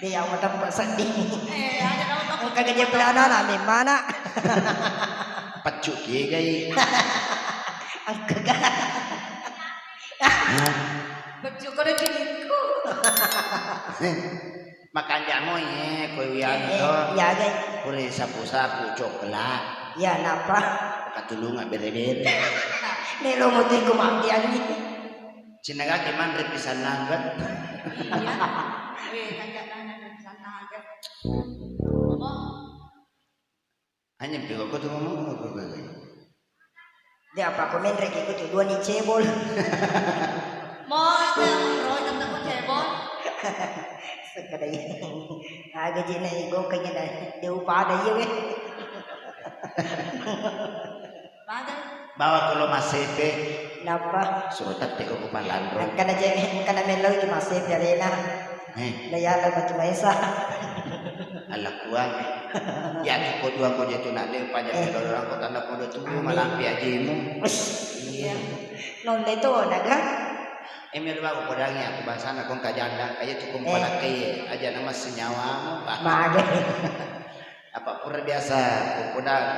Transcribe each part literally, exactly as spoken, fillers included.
Dia mau tempat sedih. Eh, ada nama tempat. Engka gaji pelana na memana. Paccu kegai. Engka ga. Hah? Paccu ko da ciniku. Makanja mo ye, ko wiang to. Eh, iya, gai. Pura sapu-sapu coklat. Iya, napa? Katulunga bere-bere. Melo mo tiku mati ani. Cinagaki manre pisang nugget. Iya. Weh, kanja nana pisang nugget. Apa? Hanya piko ko tu ngomong ko ko. Dia apa ko menre ki ko tu dua ni cebol. Mo itu yang menroy tentang ko cebol. Sekadai. Aga jina igo kanya dah. Dia upada iya weh. Bawa kalau masepe. Napa? Suruh tette ko palanro. Engkana je, engkana mellau itu masepe alena. Eh. Daya la batu maesa. Alakuang. Ya ko dua ko je tu nak de paja. Eh. Orang ko tanda ko tu malampi ajimu. Iya. Nolle to naga. Emir bawa kodangi aku bahasana kong kajanda kaya cukup. Eh. Palakai aja nama senyawamu. Mage. Apa pura biasa, ko-, kodang,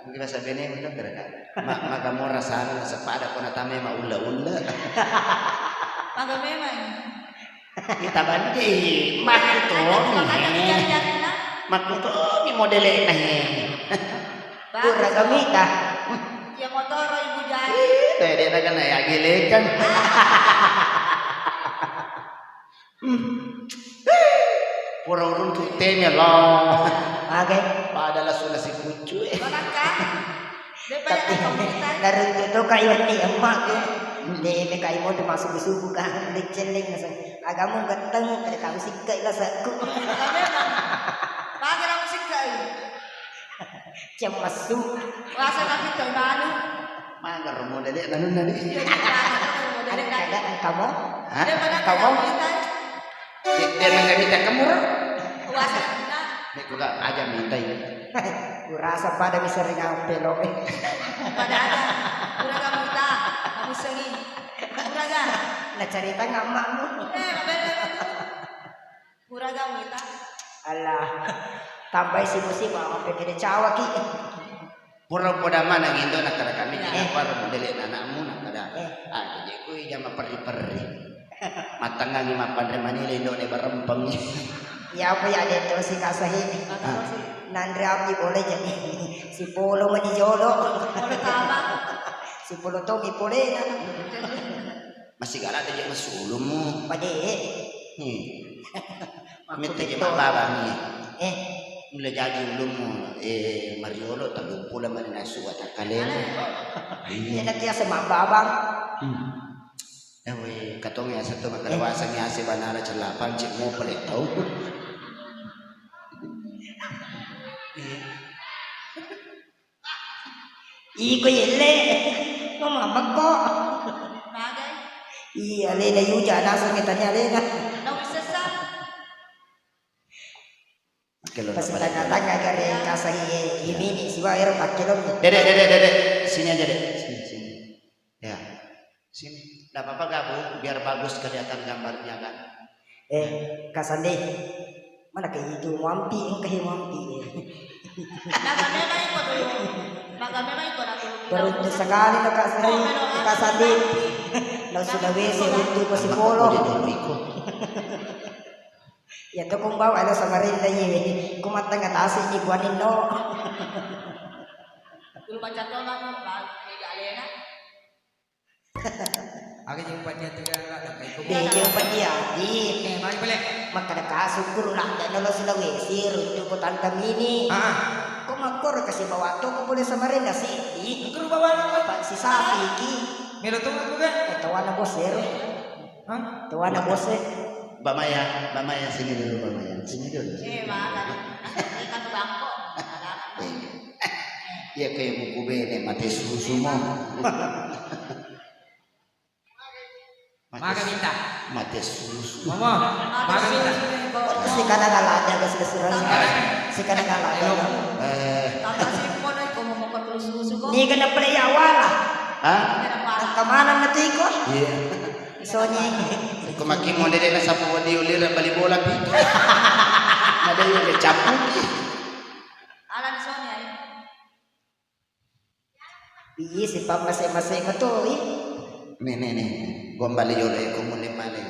mungkin biasa bene, mungkin kira-kira. Ma-, maga mora sana, sepada ko natame ma ulle-ulle. Maga memang. Kita bandi, makku tomi. Makanya jari-jari lah. Makku tomi modele na he. Bagus. Pura kami ta. Ya motor ibu jari. Ih, dede na kena ya gelekan. Hmm. Pura uruntu temi lo. Oke. Pada la sula sikuccu e. Manakka? Tapi naruntu to kai wenni emma ke. Deme kai mo tu masuk subuh kan. Deceleng. Agamu getteng, kada kau sikka ila sakku. Paga kamu sikka i. Cemmesu. Rasa tapi toy balu. Maga romo dede nanunna di. Iya, maga romo dede. Ada engkamo? Hah? Engkamo? Dia, dia menjadi kamu. Puasa kita. Ini juga aja minta ini. Urasa pada bisa ringan pelo. Pada ada. Uraga minta. Kamu sengi. Uraga. Nah, cerita nggak makmu. Eh, bener. Puraga muta. Alah, tambai simu-simu, apa kede cawaki. Pura poda maneng indo nakkada kami, eh, apa modele anakmu nakkada. Eh. Ah, jadi ku ija maperri-perri. Mattengngangi mappanre manile indo ne barempeng. Ya apa ya de to si kasahi. Ah. Nanre api boleh jadi sipolo mani jolo. Sipolo tama. Sipolo tomi polena. Masih galak aja mesulumu. Pade. Hmm. Mette je mabbabang ni. Eh. Mula jaji ulumu, eh, mariolo, talu pula mani nasu watakkalena. Iya. Iya, nanti asa mabbabang. Hmm. Ewe, katong asa to makkeda waseng ase banara cellapang cek mo pale tau. Iya. Iko yelle, mama mekko. Magai. Iya, alena yuja naseng tanya alena. Nau sesa. Pas tanya-tanya gare kasai ini siwa ero pakke dong. Dede, dede, dede. Sini aja, Dek. Sini, sini. Ya. Sini. Nggak apa-apa, gabung, biar bagus kelihatan gambarnya, kan? Eh, Kak Sandi, mana kayak itu? Mampi, engkah ya mampi. Naga memang iko dulu. Naga memang iko dulu. Beruntung sekali lo, Kak Sandi. Kak Sandi. Lo sudah W C untuk ke psikolo. Aku jadi iko. Ya tuh kau bawa lo sama Rinda ye. Ku matang atas ini buanin lo. Dulu baca tolak, Bang. Tidak alena. Aga je umpati ati gala, tak kaiko. De je umpati ati. Eh, mari pale. Makkeda ka syukur lah, dan lo Sulawesi, runtu ko tanta mini. Ah. Ko makkoro kasi bawa to ko pole Samarinda sih. Guru bawa apa? Pak si sapi ki. Melo tu aku kan? Eh, tawana bos ero. Hah? Tawana bos e. Bamaya, Bamaya, sini dulu, Bamaya. Sini dulu. Eh, maaf. Ini kan bangko. Iya, kayak buku bene, mate susu mo. Mate Maga su-, minta. Mate susu. Mama, maga minta. Si kana gala aja, guys, guys, guys. Si kana gala aja. Eh. Tata simple itu mau makan terus susu kok. Ni kana pale ya wala. Hah? Kemana nanti kok? Iya. Soalnya ini. Ko maki modele na sapu wadi ulira bali bola pi. Ada yang cappuki. Ala di sini, ayo. Iya, si pamase-mase ko tu, ih. Nih, nih, nih. Gombali jolo ko mule male.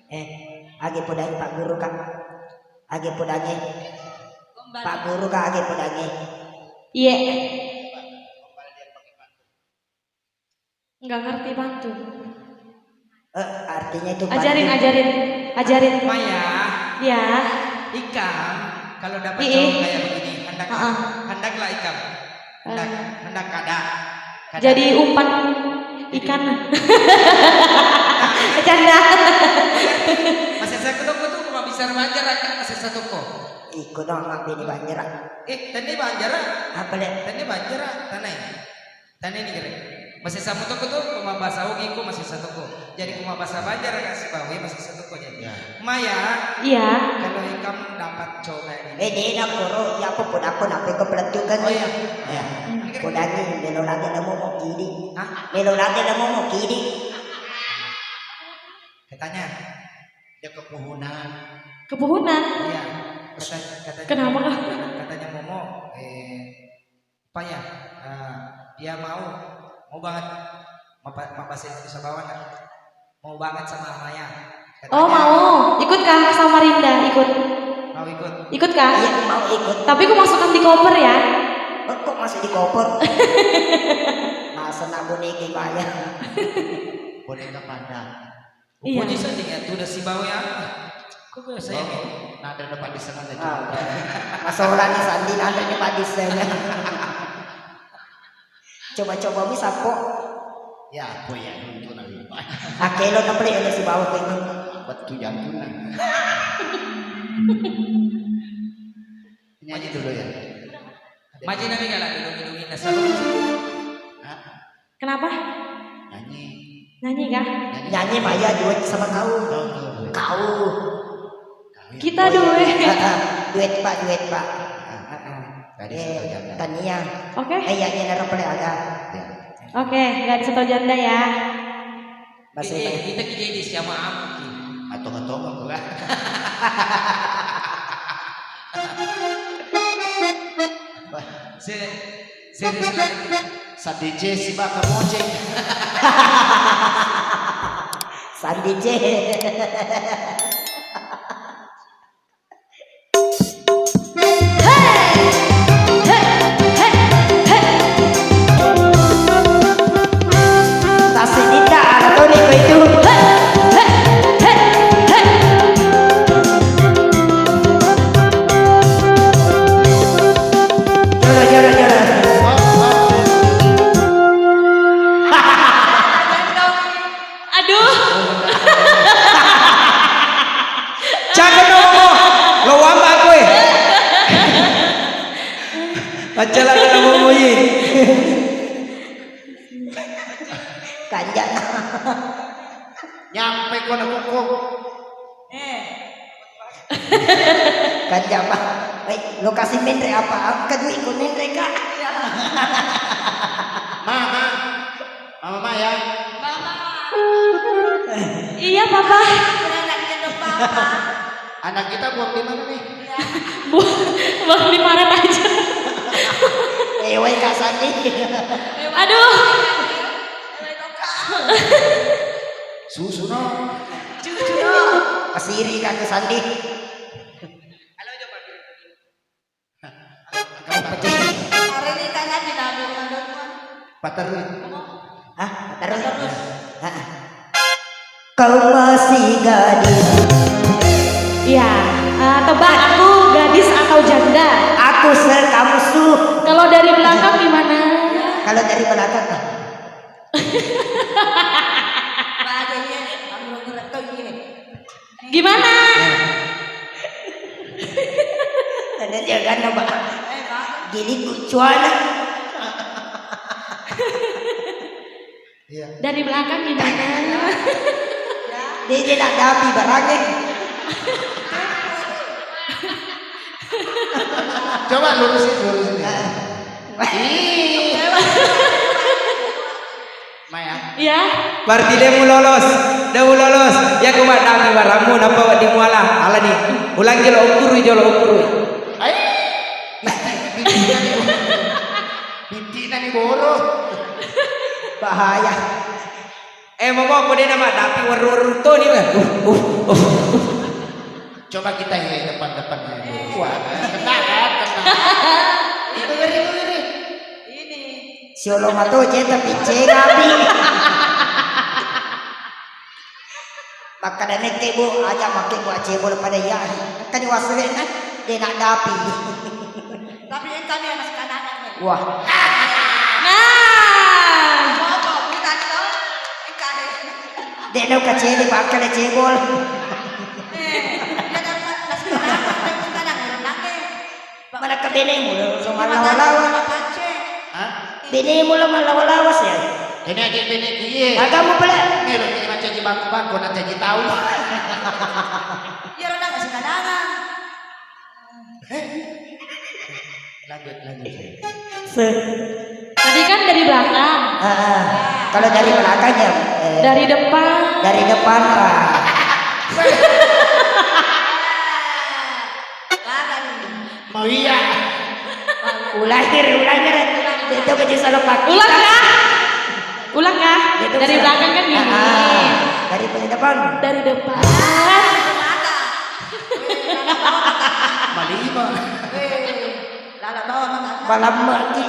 Eh, age podangi Pak Guru, Kak. Age podangi. Pak Guru, Kak, age podangi. Iya. Nggak ngerti pantun. Eh, artinya itu ajarin, pantun. Ajarin, ajarin. Maya. Ya. Ikam kalau dapat Ii. Cowok kayak begini, hendak, heeh. Hendaklah ikam. Hendak, eh. Hendak kada. Kada. Jadi umpan ikan. Canda. Masih satu toko tuh, cuma bisa remaja, kan? Masih satu toko. Iko dong, mampini Banjar. Eh, tadi Banjar. Apa le? Tadi Banjar, tanai. Tani ni gere. Masih satu toko tu, ko mabbasa Ogi ko masih satu toko. Jadi ko mabbasa Banjar kan sibawa masih satu toko jadi. Ya. Maya. Iya. Kalau ikam dapat cowok kayak gini. Eh, dia nak koro, ya apa pun aku nak ke pelantikan. Oh iya. Ya. Hmm. Podangi, melo lagi nemu mau kidi. Hah? Melo lagi nemu mau kidi. Katanya dia kepuhunan. Kepuhunan? Iya. Kata, katanya. Kenapa? Katanya Momo, eh, Paya, eh, dia mau, mau banget mapa-, mabbasa Indonesia bawang, kan? Mau banget sama Maya. Oh, katanya mau. Ikut kah ke Samarinda? Ikut. Mau ikut? Ikut kah? Iya, mau ikut. Tapi aku masukkan di koper ya. Oh, kok masuk di koper? Masa nak boneka bayar? Boneka panda. Iya. Upoji seddi ya, tu udah sibawa ya. Kok gue saya? Oh, nah, ada depan di sana deh. Ah, masalah di sandi, nah, ada depan di sana. Coba-coba mi sapo. Ya, apa ya, untuk nanti. Akelo na pale ada sibawa kayak itu. Betul jantung nah. Nyanyi dulu ya. Maji nami gala dulu, dulu, dulu, dulu. Hah? Kenapa? Nyanyi. Nyanyi kah? Nyanyi. Nyanyi Maya duet sama kau. Kau, kau, duet. Kau. Kau. Kita duet. Ah, ah. Duet, Pak, duet, Pak. Ah, ah, ah. Gadis atau janda? Eh, tania. Oke. Eh, ya, ya, naro pale aga. Ya. Oke, gadis atau janda ya. Bahasa Indo. Kita kejadi siapa aku ki? Atau-atau aku lah. Se-, serius lagi. Sandi C si baka mojeng. Sandi C. Hei! Hei! Hei! Hei! Tassi Dinda, ada Toni ko itu. Hei! Hei! Hei! Hei! Jora, jora, jora. Aduh. Cakep dong, Momo. Lo wamba aku, eh. Pacala kena Momo, ye. Kanjana. Nyampe ko na kuko. Eh. Kan jama. Eh, lokasi menre apa? Angka duit ku menre, Kak. Iya. Mama. Mama, Maya. Mama. Iya, Papa. Anak kita buang di mana nih? Iya. Buang, buang di paret aja. Eh, woi, Kak Sandi. Aduh. Susu no. Cucu no. Pasiri kan ke Sandi. Halo, coba. Kau pecah. Hari ini tanya di Nabi Muhammad. Paterus. Hah? Paterus? Paterus. Hah. Kau masih gadis. Iya, eh, tebak aku gadis atau janda? Aku se-, kamu su. Kalau dari belakang gimana? Kalau dari belakang, ah. Bahagia, iya. Kamu ngerti, iya. Gimana? Ada dia kan, Pak. Gili kucuana. Iya. Dari belakang gimana? Dia, dia nak dapi barangnya. Coba lurusin, lurusin. Ah. Ih. Maya. Iya. Berarti dia mau lolos. Dau lolos, ya ku maddapi warammu, nappa wedding muala. Alani, ulangi jolo ukkurui, jolo ukkurui. Ai, bitti, bittinani boro. Bittinani boro. Bahaya. Eh, momo, ko de' namaddapi, werru-werru toni, weh. Uh, uh, uh, uh. Coba kita, he, depan-depan, he. Wah, kena kan, kena. Itu ngeri, itu ngeri. Ini. Siolo mato, ceta picceng api. Makkeda nekke, Bu, aja makke, Bu, acebol pada iya. Engka ni wassele'na, de' naddapi. Tapi engka mi anak sekanangan, eh. Wah. Nah. Coba, bukan to? Engka, eh. De' nau kacili, makkeda cebol. Eh, iya, tapi anak sekanangan, tapi sekanangan, eh. Manakka benemu lo, lo mallawa-lawa. Hah? Benemu lo mallawa-lawa, sih. Ini aja bene ku, iye. Agamu pula. Ini lo, ini macam bangku-bangku, nanti aja tahu. Iya, orang nggak suka dagang. Eh? Lanjut, lanjut. Se-, tadi kan dari belakang. Ah, ah. Kalau dari belakang ya, eh, dari depan. Dari depan, ah. Mau iya. Ulangir, ulangir. Itu kecil salah pakai. Ulang kah? Ulang kah? Itu dari salah. Belakang kan gini. Ah, ah. Dari paling depan. Dari depan. Malima. Malam lagi.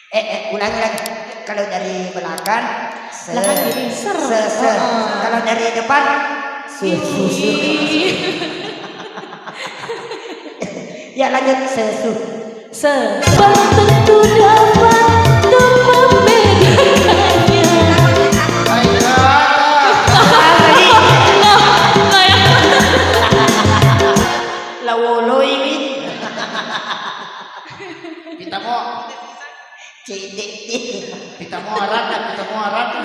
Eh, eh, ulangi lagi. Kalau dari belakang, se-, belakang gini, ser. Se-, se-. Heeh. Kalau dari depan, su-, su-, su-. Ih. Ya, lanjut, sesu. Se-, belum tentu dapat untuk membedakannya. Apa nih? Lawoloi, wi. Kita mau Cedde. Pita muarana, pita muarana.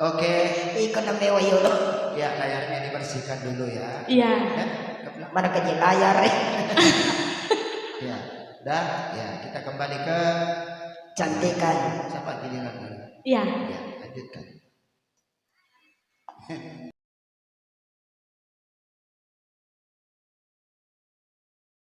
Oke. Iko namanya wayolo. Ya, layarnya dibersihkan dulu ya. Iya. Ya, ke belakang. Mana kecil layar? Ya, dah. Ya, kita kembali ke cantikan. Siapa giliran dulu? Iya. Ya, lanjutkan.